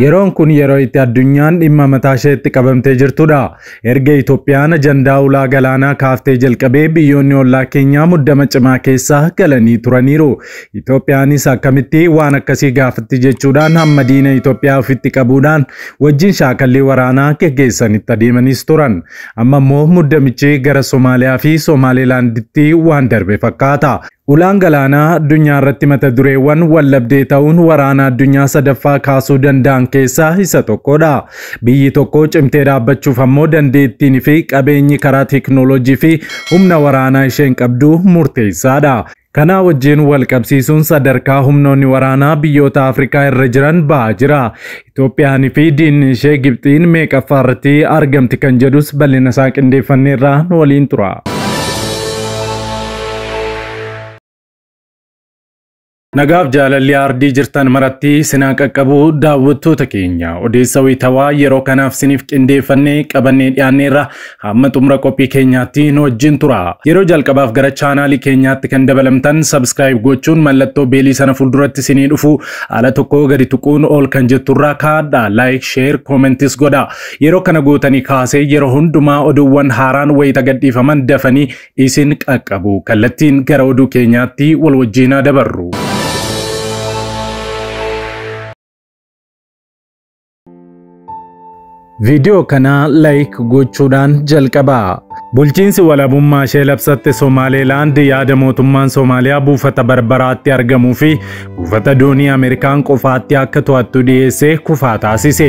Yeroon kun yeroo itti addunyaan dhimma mataa isheetti qabamtee jirtudha. Erga Itoophiyaan ajandaa ulaa galaanaa kaaftee jalqabee biyyoonni ollaa keenyaa muddama cimaa keessa galanii turaniiru. Itoophiyaanis akkamitti waan akkasii gaafatti jechuudhaan hamma diina Itoophiyaa ofitti qabuudhaan wajjin shaakallii waraanaa geggeessanitti adeemanis turan. Amma immoo muddamichi gara Somaaliyaa fi Somaalilaanditti waan darbe fakkaata. Ulaan galaanaa addunyaa irratti mata dureewwan wallabdee ta'uun waraana addunyaa sadaffaa kaasuu danda'an keessaa isa tokkodha. Biyyi tokko cimtee dhaabbachuuf ammoo dandeettiin fi qabeenyi karaa teekinooloojii fi humna waraanaa isheen qabdu murteessaadha. Kanaa wajjin wal qabsiisuun sadarkaa humnoonni waraanaa biyyoota Afrikaa irra jiran ba'aa jira. Itoophiyaan fi diinni ishee Gibxiin meeqaffaa irratti argamti kan jedhus bal'ina isaa qindeeffanneerraa nu waliin tura. Nagaaf jaalalli ardii jirtan maratti sinaa qaqqabu daawwattoota keenya odeessa wayitawaa yeroo kanaaf siniif qindeeffannee qabannee dhiyaanneerra hamma xumura qophii keenyaatti nu wajjin tura. Yeroo jalqabaaf gara chaanaalii keenyaatti kan dabalamtan subscribe gochuun mallattoo beelii sana fuulduratti sinii dhufu ala tokko gadi tuquun ol kan jetturraa kaadha. Like, share, commentis godha. Yeroo kana gootanii kaasee yeroo hundumaa oduuwwan haaraan wayita gadhiifaman dafanii isin qaqqabu. Kallattiin gara oduu keenyaatti wal wajjin dabarru. Viidiyoo kana like gochuudhaan jalqabaa. Bulchiinsi walabummaa ishee labsatte Somaalilaand yaada mootummaan Somaaliyaa buufata Barbaraatti argamuu fi buufata doonii Ameerikaan qofaatti akka to'attu dhiyeessee kufaa taasise.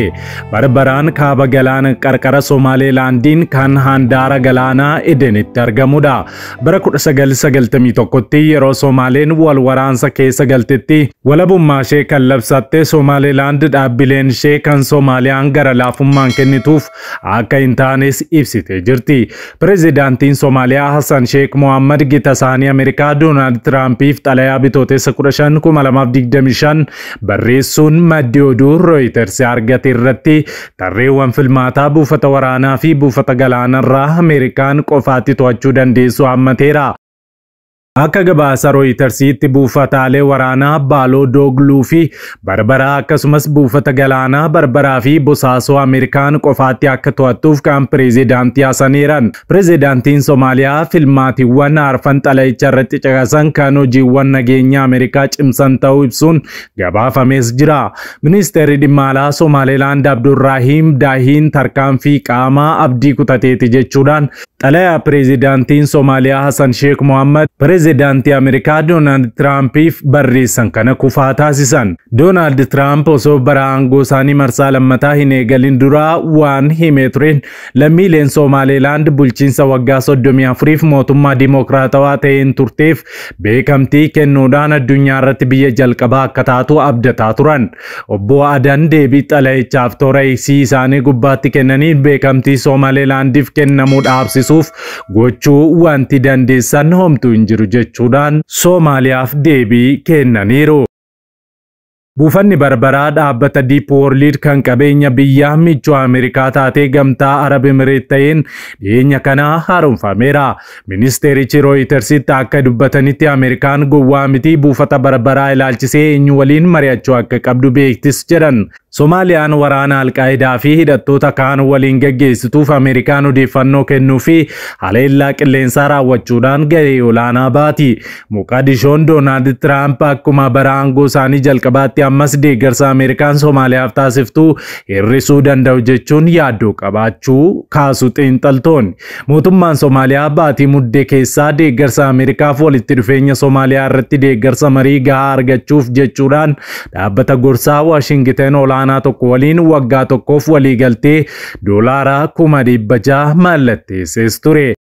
Barbaraan kaaba galaana qarqara Somaalilaandiin kan handaara galaanaa Edenitti argamudha. Bara 1991tti yeroo Somaaleen wal waraansa keessa galtetti walabummaa ishee kan labsatte Somaalilaand dhaabbileen ishee kan Somaaliyaan gara laafummaan kennituuf akka hin taanes ibsitee jirti. Pireezidaantiin Somaaliyaa Hassan Sheikh Mohammad gita isaanii Ameerikaa Doonaald Tiraampiif xalayaa bitootessa 15, 2025 barreessuun maddi oduu Reuters argate irratti tarreewwan filmaataa buufata waraanaa fi buufata galaanarraa Ameerikaan qofaatti to'achuu dandeessu hammateera. Akka gabaasa Reutersiitti buufataalee waraanaa Baaloo Doogluu fi Barbaraa akkasumas buufata galaanaa Barbaraa fi Bosaasoo Ameerikaan qofaatti akka to'attuuf kan pireezidaantii Hassaniiran. Pireezidaantiin Somaaliyaa filmaatiiwwan arfan xalayicha irratti caqasan kan hojiiwwan nageenya Ameerikaa cimsan ta'uu ibsuun gabaafamees jira. Ministeerri dhimma alaa Somaalilaand Abdurrahiim Daahiin tarkaanfii qaamaa abdii kutateeti jechuudhaan xalayaa pireezidaantiin Somaaliyaa Hassan Sheikh Mohammad pireezidaantii Ameerikaa Doonaald Tiraampiif barreessan kana kufaa taasisan. Doonaald Tiraamp osoo bara aangoo isaanii marsaa lammataa hin eegalin duraa waan himee tureen lammiileen Somaalilaand bulchiinsa waggaa 34f mootummaa dimokiraatawaa ta'een turteef beekamtii kennuudhaan addunyaa irratti biyya jalqabaa akka taatu abdataa turan. Obbo Adan deebii xalayichaaf toora isii isaanii gubbaatti kennaniin beekamtii Somaalilaandiif kennamuu dhaabsisuuf gochuu wanti dandeessan homtuu hin jiru jechuudhaan Soomaaliyaaf deebii kennaniiru. Buufanni Barbaraa dhaabbata Deep World kan qabeenya biyya michuu Ameerikaa taatee gamtaa Arab Emireet ta'een dhiyeenya kana haaromfameera. Ministeerichi Reutersitti akka dubbatanitti Ameerikaan gowwaa miti buufata Barbaraa ilaalchisee eenyu waliin mari'achuu akka qabdu beektis jedhan. Somaaliyaan waraana Alqaayidaa fi hidhattoota kaan waliin geggeessituuf Ameerikaan odeeffannoo kennuu fi haleellaa qilleensaa raawwachuudhaan gahee olaanaa baati. Moqadishoon Doonaald Tiraamp akkuma bara aangoo isaanii jalqabaatti ammas deeggarsa Ameerikaan Somaaliyaaf taasiftu hir'isuu danda'u jechuun yaaddoo qabaachuu kaasu xiinxaltoonni. Mootummaan Somaaliyaa baatii muddee keessaa deeggarsa Ameerikaaf walitti dhufeenya Somaaliyaa irratti deeggarsa marii gahaa argachuuf jechuudhaan dhaabbata gorsaa Waashingiten olaanaa tokko waliin waggaa tokkoof waliigaltee $600,000 mallatteessees ture.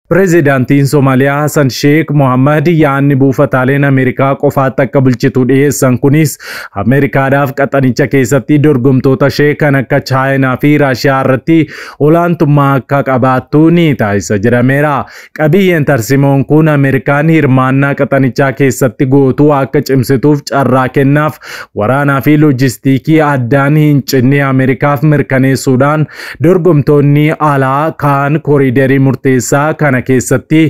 Pireezidaantiin Somaaliyaa Hassan Sheikh Mohammad yaadni buufataaleen Ameerikaa qofaatti akka bulchitu dhiyeessan kunis Ameerikaadhaaf qaxanicha keessatti dorgomtoota ishee kan akka Chaayinaa fi Raashiyaa irratti olaantummaa akka qabaattu ni taasisa jedhameera. Qabiyyeen tarsimoon kun Ameerikaan hirmaannaa qaxanichaa keessatti gootuu akka cimsituuf carraa kennaaf waraanaa fi loojistiikii addaan hin cinne Ameerikaaf mirkaneessuudhaan dorgomtoonni alaa kaan kooriidarii murteessaa kan kana keessatti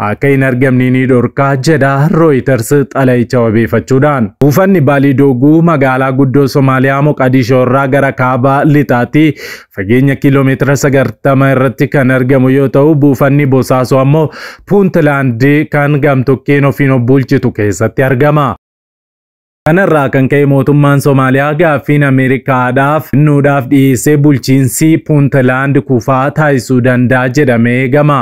akka hin argamne ni dhorkaa jedha Reuters xalayicha wabeeffachuudhaan. Buufanni Baalidooguu magaalaa guddoo Somaaliyaa Moqadishoo irraa gara kaaba lixaatti fageenya kiiloomeetira 90 irratti kan argamu yoo ta'u, buufanni Bosaasoo ammoo Puuntlaand kan gamtokkeen ofiin of bulchitu keessatti argama. Kanarraa kan ka'e mootummaan Somaaliyaa gaaffiin Ameerikaadhaaf kennuudhaaf dhiyeessee bulchiinsi Puuntlaand kufaa taasisuu danda'a jedhamee eegama.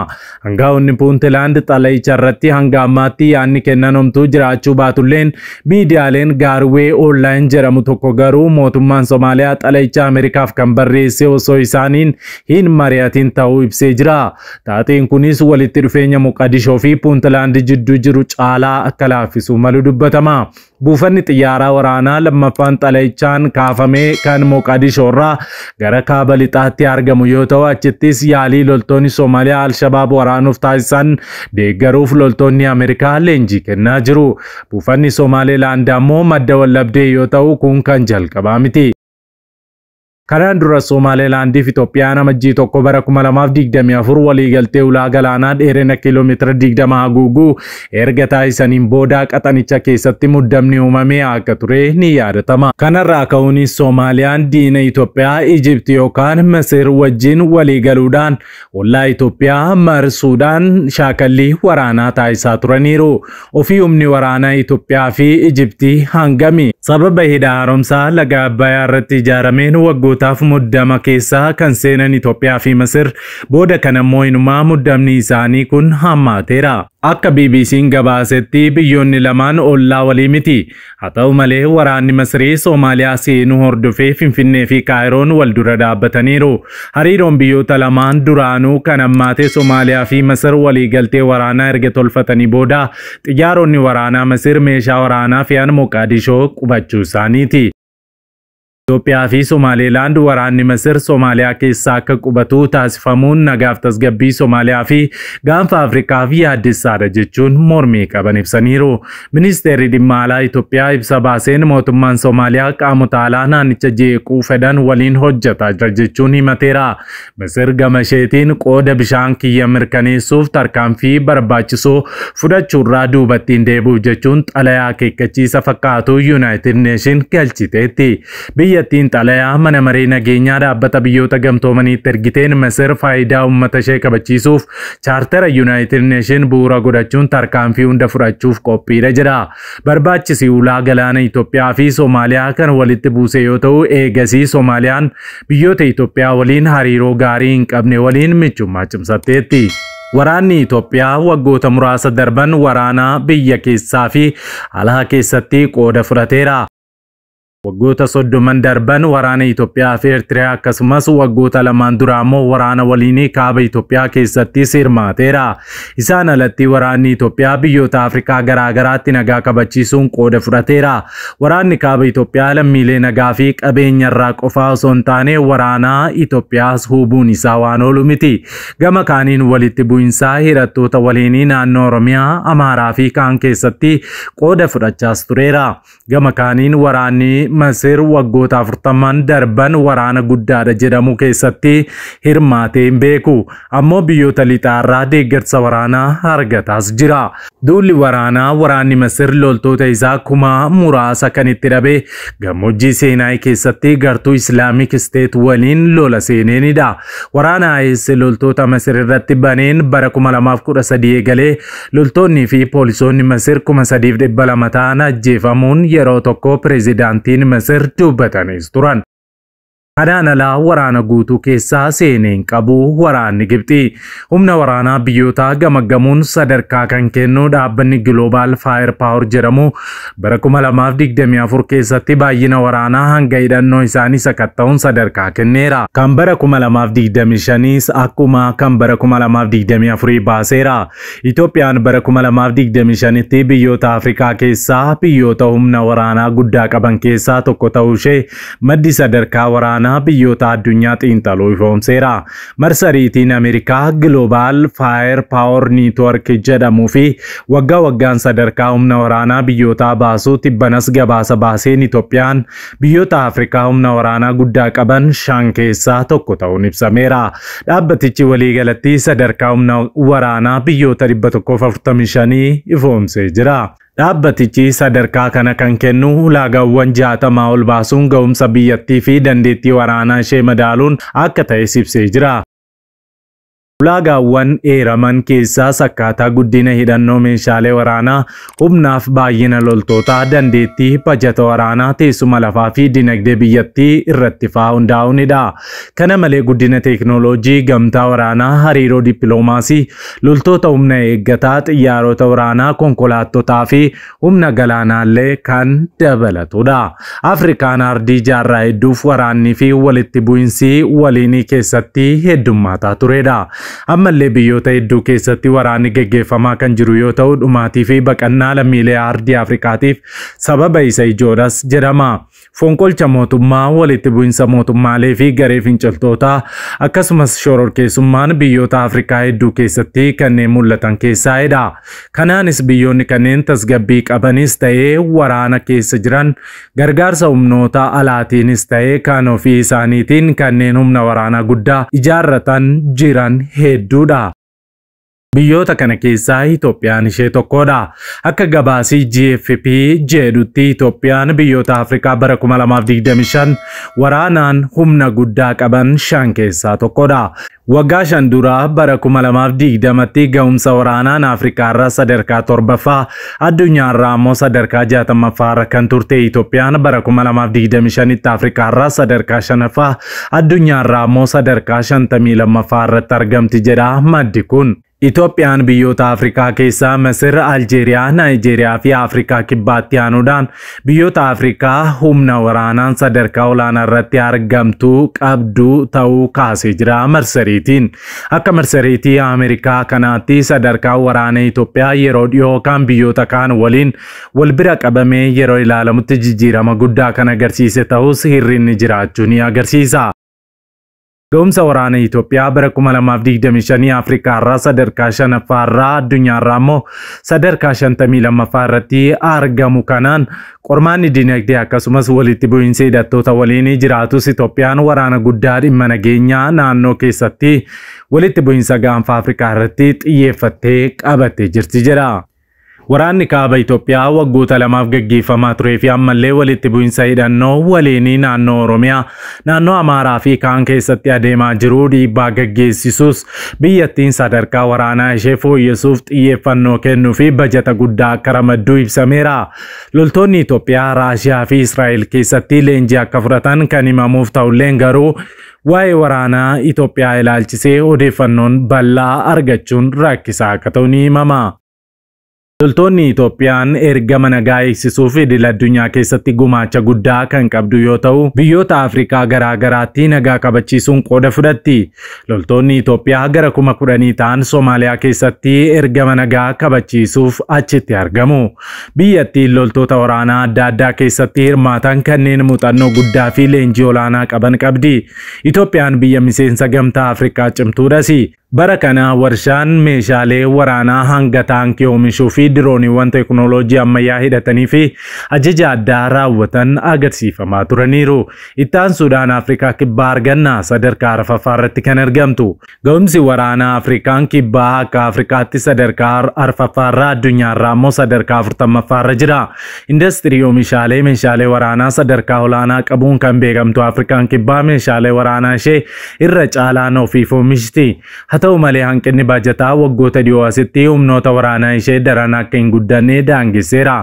Hangaa'onni Puuntlaand xalayicha irratti hanga ammaatti yaadni kennan homtuu jiraachuu baatulleen, miidiyaaleen Gaarwee Online jedhamu tokko garuu mootummaan Somaaliyaa xalayicha Ameerikaaf kan barreesse osoo isaaniin hin mari'atin ta'uu ibsee jira. Taateen kunis walitti dhufeenya Moqadishoo fi Puuntlaand jidduu jiru caalaa akka laaffisuu malu dubbatama. Buufanni xiyyaaraa waraanaa lammaffaan xalayichaan kaafamee kan Moqadishoo irraa gara kaaba lixaatti argamu yoo ta'u, achittis yaalii loltoonni Somaaliyaa Alshabaab waraanuuf taasisan deeggaruuf loltoonni Ameerikaa leenjii kennaa jiru. Buufanni Somaalilaand ammoo madda wallabdee yoo ta'u, kun kan jalqabaa miti. Kanaan dura Somaalilaandiif Itoophiyaan Amajjii 1 bara 2024 waliigaltee ulaa galaanaa dheerina kiiloomeetira 20 haguuguu erga taasisaniin booda qaxanicha keessatti muddamni uumamee akka ture ni yaadatama. Kanarraa ka'uunis Soomaaliyaan diina Itoophiyaa Ijipti yookaan Masir wajjin waliigaluudhaan ollaa Itoophiyaa marsuudhaan shaakallii waraanaa taasisaa turaniiru. Ofii humni waraanaa Itoophiyaa fi Ijipti hangami? Sababa hidha haaromsaa laga Abbayyaa irratti ijaarameen waggootaaf muddama keessaa kan seenan Itoophiyaa fi Masir, booda kana immoo inumaa muddamni isaanii kun hammaateera. Akka BBC'n gabaasetti biyyoonni lamaan ollaa walii miti. Haa ta'u malee, waraanni Masrii Soomaaliyaa seenuu hordofee Finfinnee fi Kaayiroon wal dura dhaabbataniiru. Hariiroon biyyoota lamaan duraanuu kan hammaate Soomaaliyaa fi Masir waliigaltee waraanaa erga tolfatanii booda xiyyaaronni waraanaa Masir meeshaa waraanaa fe'an Moqaadishoo qubachuu isaaniiti. Itoophiyaa fi Somaalilaand waraanni Masir Somaaliyaa keessa akka qubatu taasifamuun nagaaf tasgabbii Somaaliyaa fi gaanfa Afrikaaf yaaddessaadha jechuun mormii qaban ibsaniiru. Ministeerri dhimma alaa Itoophiyaa ibsa baaseen mootummaan Somaaliyaa qaamota alaa naannicha jeequu fedhan waliin hojjetaa jira jechuun himateera. Masir gama isheetiin qooda bishaan kiyya mirkaneessuuf tarkaanfii barbaachisoo fudhachuurraa duubatti hin deebi'u jechuun xalayaa akeekkachiisa fakkaatu United Nation galchiteetti. Biyyattiin xalayaa mana maree nageenyaa dhaabbata biyyoota gamtoomaniitti ergiteen Masir faayidaa uummata ishee kabachiisuuf chaartara United Nation bu'uura godhachuun tarkaanfii hunda fudhachuuf qophiidha jedha. Barbaachisi ulaa galaana Itoophiyaa fi Somaaliyaa kan walitti buuse yoo ta'u, eegasii Somaaliyaan biyyoota Itoophiyaa waliin hariiroo gaarii hin qabne waliin michummaa cimsatteetti. Waraanni Itoophiyaa waggoota muraasa darban waraana biyya keessaa fi alaa keessatti qooda fudhateera. Waggoota 30n darban waraana Itoophiyaa fi Eertiriyaa, akkasumas waggoota lamaan dura ammoo waraana waliinii kaaba Itoophiyaa keessattis hirmaateera. Isaan alatti waraanni Itoophiyaa biyyoota Afrikaa garaa garaatti nagaa kabachiisuun qooda fudhateera. Waraanni kaaba Itoophiyaa lammiilee nagaa fi qabeenya irraa qofaa osoo hin taane waraanaa Itoophiyaas hubuun isaa waan oolu miti. Gama kaaniin walitti bu'insaa hidhattoota waliinii naannoo Oromiyaa, Amaaraa fi kaan keessatti qooda fudhachaas tureera. Gama kaaniin waraanni Masir waggoota 40n darban waraana guddaadha jedhamu keessatti hirmaatee hin beeku. Ammoo biyyoota lixaarraa deeggarsa waraanaa argataas jira. Duulli waraanaa waraanni Masir loltoota isaa kuma muraasa kan itti dhabe gammoojjii Seenaay keessatti gartuu Islamic State waliin lola seeneenidha. Waraana IS loltoota Masir irratti baneen bara 2013 eegalee loltoonnii fi poolisoonni Masir 3,200 ta'an ajjeefamuun yeroo tokko pireezidaantiin Masir dubbataniis turan. Kanaan alaa waraana guutuu keessaa seenee hin qabu waraanni Gibxi. Humna waraanaa biyyoota gamaggamuun sadarkaa kan kennu dhaabbanni Global Fire Power jedhamu bara 2024 keessatti baay'ina waraanaa hanga hidhannoo isaanii sakatta'uun sadarkaa kenneera. Kan bara 2025s akkuma kan bara 2024 baaseera. Itoophiyaan bara 2025tti biyyoota Afrikaa keessaa biyyoota humna waraanaa guddaa qaban keessaa tokko ta'uu ishee maddi sadarkaa waraanaa waraanaa biyyoota addunyaa xiinxaluu ifoomseera. Marsariitiin Ameerikaa Global Fire Power Network jedhamuu fi waggaa waggaan sadarkaa humna waraanaa biyyootaa baasuu tibbanas gabaasa baaseen Itoophiyaan biyyoota Afrikaa humna waraanaa guddaa qaban 5 keessaa tokko ta'uun ibsameera. Dhaabbatichi waliigalatti sadarkaa humna waraanaa biyyoota 145 ifoomsee jira. Dhaabbatichi sadarkaa kana kan kennu ulaagaawwan 60 ol baasuun ga'umsa biyyattii fi dandeettii waraanaa ishee madaaluun akka ta'e ibsee jira. Ulaagaawwan eeraman keessaas akkaataa guddina hidhannoo meeshaalee waraanaa, humnaaf baay'ina loltootaa, dandeettii bajata waraanaa, teessuma lafaa fi dinagdee biyyattii irratti fa'aa hundaa'uunidha. Kana malee guddina teeknooloojii, gamtaa waraanaa, hariiroo dippiloomaasii, loltoota humna eeggataa, xiyyaarota waraanaa, konkolaattotaa fi humna galaanaallee kan dabalatudha. Afrikaan ardii jaarraa hedduuf waraannii fi walitti bu'iinsi waliinii keessatti heddummaataa turedha. Ammallee biyyoota hedduu keessatti waraanni geggeeffamaa kan jiru yoo ta'u, dhumaatii fi baqannaa lammiilee ardii Afrikaatiif sababa isa ijoodhas jedhama. Fonqolcha mootummaa, walitti bu'insa mootummaalee fi garee finciltootaa akkasumas shororkeessummaan biyyoota Afrikaa hedduu keessatti kanneen mul'atan keessaa'edha. Kanaanis biyyoonni kanneen tasgabbii qabanis ta'ee waraana keessa jiran gargaarsa humnoota alaatiinis ta'ee kan ofii isaaniitiin kanneen humna waraanaa guddaa ijaarratan jiran hedduudha. Biyyoota kana keessaa Itoophiyaan ishee tokkodha. Akka gabaasii GFP jedhutti Itoophiyaan biyyoota Afrikaa bara 2025 waraanaan humna guddaa qaban 5 keessaa tokkodha. Waggaa 5 dura bara 2020tti ga'umsa waraanaan Afrikaarraa sadarkaa 7ffaa, addunyaarraa immoo sadarkaa 60ffaarra kan turte Itoophiyaan bara 2025tti Afrikaarraa sadarkaa 5ffaa, addunyaarraa immoo sadarkaa 52ffaa irratti argamti jedha maddi kun. Itoophiyaan biyyoota Afrikaa keessaa Masir, Aljeeriyaa, Naayijeeriyaa fi Afrikaa kibbaatti aanuudhaan biyyoota Afrikaa humna waraanaan sadarkaa olaanaa irratti argamtu qabdu ta'uu kaasee jira marsariitiin. Akka marsariitii Ameerikaa kanaatti sadarkaa waraana Itoophiyaa yeroo dhiyoo kan biyyoota kaan waliin wal bira qabamee yeroo ilaalamutti jijjiirama guddaa kan agarsiise ta'us hir'inni jiraachuu ni agarsiisa. Ga'umsa waraana Itoophiyaa bara 2025 Afrikaarraa sadarkaa 5ffaarraa addunyaarraa immoo sadarkaa 52ffaa irratti argamu kanaan qormaanni dinagdee akkasumas walitti bu'iinsi hidhattoota waliin jiraatus Itoophiyaan waraana guddaa dhimma nageenyaa naannoo keessatti walitti bu'iinsa gaanfa Afrikaa irratti xiyyeeffattee qabattee jirti jedha. Waraanni kaaba Itoophiyaa waggoota lamaaf gaggeeffamaa turee fi ammallee walitti bu'iinsa hidhannoo waliinii naannoo Oromiyaa, naannoo Amaaraa fi kaan keessatti adeemaa jiru dhiibbaa gaggeessisus biyyattiin sadarkaa waraanaa ishee fooyyessuuf xiyyeeffannoo kennuu fi bajata guddaa akka ramadduu ibsameera. Loltoonni Itoophiyaa Raashiyaa fi Israa'el keessatti leenjii akka fudhatan kan himamuuf ta'ulleen garuu waa'ee waraanaa Itoophiyaa ilaalchisee odeeffannoon bal'aa argachuun rakkisaa akka ta'u ni himama. Loltoonni Itoophiyaan ergama nagaa eegsisuuf idil addunyaa keessatti gumaacha guddaa kan qabdu yoo ta'u, biyyoota Afrikaa garaa garaatti nagaa kabachiisuun qooda fudhatti. Loltoonni Itoophiyaa gara 10,000 ta'an Soomaaliyaa keessatti ergama nagaa kabachiisuuf achitti argamu. Biyyattiin loltoota waraanaa adda addaa keessatti hirmaatan kanneen muuxannoo guddaa fi leenjii olaanaa qaban qabdi. Itoophiyaan biyya miseensa gamtaa Afrikaa cimtuudhas. Bara kana warshaan meeshaalee waraanaa hanga taankii oomishuu fi dirooniiwwan teeknooloojii ammayyaa hidhatanii fi ajaja addaa raawwatan agarsiifamaa turaniiru. Itti aansuudhaan Afrikaa kibbaa arganna sadarkaa arfaffaa irratti kan argamtu. Ga'umsi waraanaa Afrikaan kibbaa akka Afrikaatti sadarkaa arfaffaarra addunyaarraa immoo sadarkaa 40ffaarra jira. Indastirii oomishaalee meeshaalee waraanaa sadarkaa olaanaa qabuun kan beekamtu Afrikaan kibbaa meeshaalee waraanaa ishee irra caalaan ofiif oomishti. Haa ta'u malee hanqinni baajataa waggoota dhiyoo asitti humnoota waraanaa ishee daran akka hin guddanne daangesseera.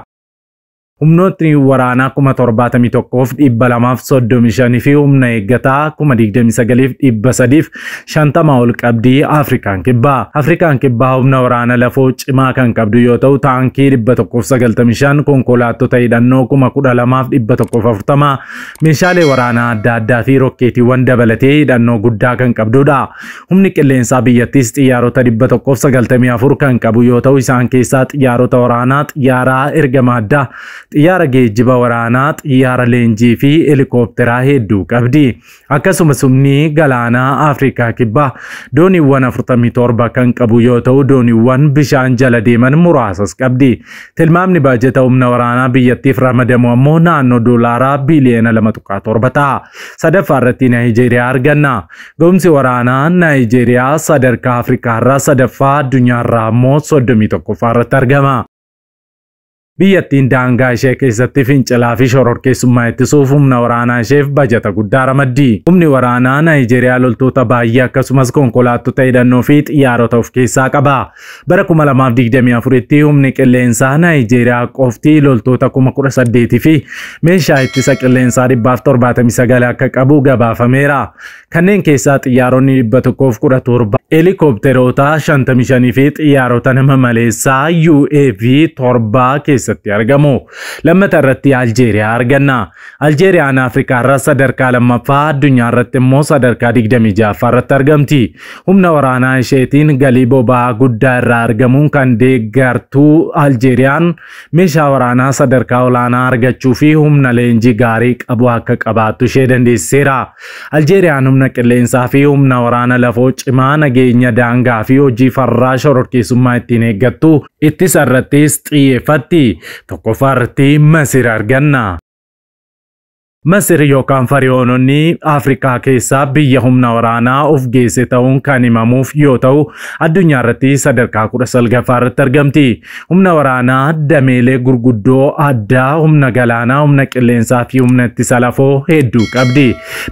Humnootni waraanaa 71,235 fi humna eeggataa 29,350 ol qabdi Afrikaan kibbaa. Afrikaan kibbaa humna waraana lafoo cimaa kan qabdu yoo ta'u taankii 195, konkolaattota hidhannoo 12,140, meeshaalee waraanaa adda addaa fi rokkeetiiwwan dabalatee hidhannoo guddaa kan qabdudha. Humni qilleensaa biyyattiis xiyyaarota 194 kan qabu yoo ta'u isaan keessaa xiyyaarota waraanaa, xiyyaaraa ergama addaa, Xiyyaara geejjiba waraanaa, xiyyaara leenjii fi helikoophiteraa hedduu qabdi. Akkasumas humni galaanaa Afrikaa Kibbaa dooniiwwan 47 kan qabu yoo ta'u, dooniiwwan bishaan jala deeman muraasas qabdi. Tilmaamni baajeta humna waraanaa biyyattiif ramadamu ammoo naannoo doolaaraa biliyoona 2.7 ta'a. Sadaffaa irratti Naayijeeriyaa arganna. Ga'umsi waraanaa Naayijeeriyaa sadarkaa Afrikaa irraa sadaffaa, addunyaarraa ammoo 31ffaa irratti argama. Biyyattiin daangaa ishee keessatti fincilaa fi shororkeessummaa ittisuuf humna waraanaa isheef bajata guddaa ramaddi. Humni waraanaa Naayijeeriyaa loltoota baay'ee akkasumas konkolaattota hidhannoo fi xiyyaarota of keessaa qaba. Bara 2024tti humni qilleensaa Naayijeeriyaa qofti loltoota 18,000 fi meeshaa ittisa qilleensaa 179 akka qabu gabaafameera. Kanneen keessaa xiyyaaronni 117, helikoophiteroota 55 fi xiyyaarota nama maleessaa UAV 7 keessatti argamu. Lammata irratti Aljeeriyaa arganna. Aljeeriyaan Afrikaa irraa sadarkaa lammaffaa, addunyaa irratti immoo sadarkaa 26ffaa irratti argamti. Humna waraanaa isheetiin galii boba'aa guddaa irraa argamuun kan deeggartuu Aljeeriyaan meeshaa waraanaa sadarkaa olaanaa argachuu fi humna leenjii gaarii qabu akka qabaattu ishee dandeessiseera. Aljeeriyaan humna qilleensaa fi humna waraana lafoo cimaa nageenya daangaa fi hojii farraa shororkeessummaa ittiin eeggattu ittisa irrattis xiyyeeffatti. Tokkoffaa irratti Masir arganna. Masir yookaan Fariyoononni Afrikaa keessaa biyya humna waraanaa of geesse ta'uun kan himamuuf yoo ta'u, addunyaa irratti sadarkaa 19ffaa irratti argamti. Humna waraanaa dameelee gurguddoo addaa humna galaanaa, humna qilleensaa fi humna ittisa lafoo hedduu qabdi.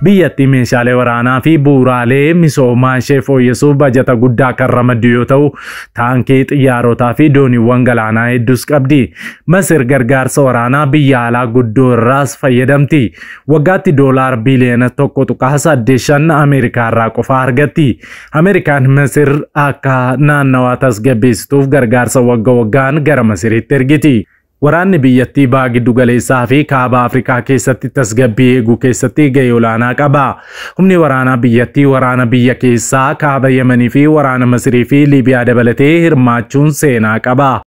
Biyyattii meeshaalee waraanaa fi bu'uuraalee misoomaa ishee fooyyessuuf bajata guddaa kan ramaddu yoo ta'u, taankii, xiyyaarotaa fi dooniiwwan galaanaa hedduus qabdi. Masir gargaarsa waraanaa biyya alaa guddoo irraas fayyadamti. Waggaatti doolaar biliyoona 1.85 Ameerikaa irraa qofa argatti. Ameerikaan Masir akka naannawaa tasgabbeessituuf gargaarsa wagga waggaan gara Masiritti ergiti. Waraanni biyyattii baha giddu galeessaa fi kaaba Afrikaa keessatti tasgabbii eeguu keessatti gahee olaanaa qaba. Humni waraanaa biyyattii waraana biyya keessaa kaaba Yemanii fi waraana Masirii fi Liibiyaa dabalatee hirmaachuun seenaa qaba.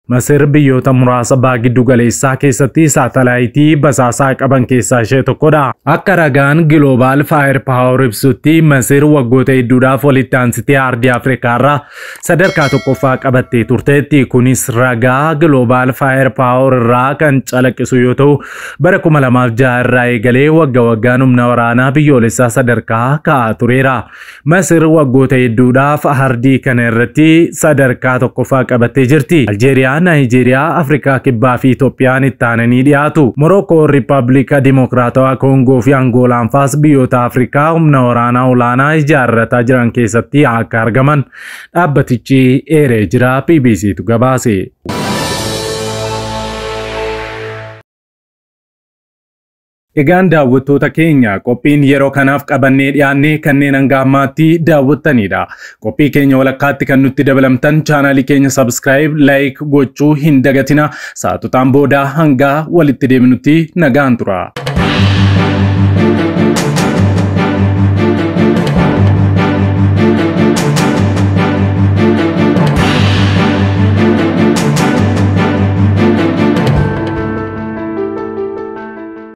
Masir biyyoota muraasa baha giddu galeessaa keessatti saatalaayitii basaasaa qaban keessaa ishee tokkodha. Akka ragaan Global Fire Power ibsutti Masir waggoota hedduudhaaf walitti aansitee aardii Afrikaa irraa sadarkaa tokkoffaa qabattee turteetti. Kunis ragaa Global Fire Power irraa kan calaqqisu yoo ta'u, bara 2006 irraa eegalee wagga waggaan humna waraanaa biyyoolessaa sadarkaa ka'aa tureera. Masir waggoota hedduudhaaf aardii kana irratti sadarkaa tokkoffaa qabattee jirti. Aljeeriyaa, Naayijeeriyaa, Afrikaa Kibbaa fi Itoophiyaan itti aananii dhiyaatu. Morookoo, Riippaabilika Dimokiraatawaa Koongoo fi Angoolaan faas biyyoota Afrikaa humna waraanaa olaanaa ijaarrataa jiran keessatti akka argaman dhaabbatichi eeree jira. BBCtu gabaase. Egaan daawwattoota keenya, qophiin yeroo kanaaf qabannee dhiyaanne kanneen hanga ammaatti daawwattanidha. Qophii keenya walakkaatti kan nutti dabalamtan chaanaalii keenya subscribe, like gochuu hin dagatina. Sa'aatotaan booda hanga walitti deebinutti nagaan tura.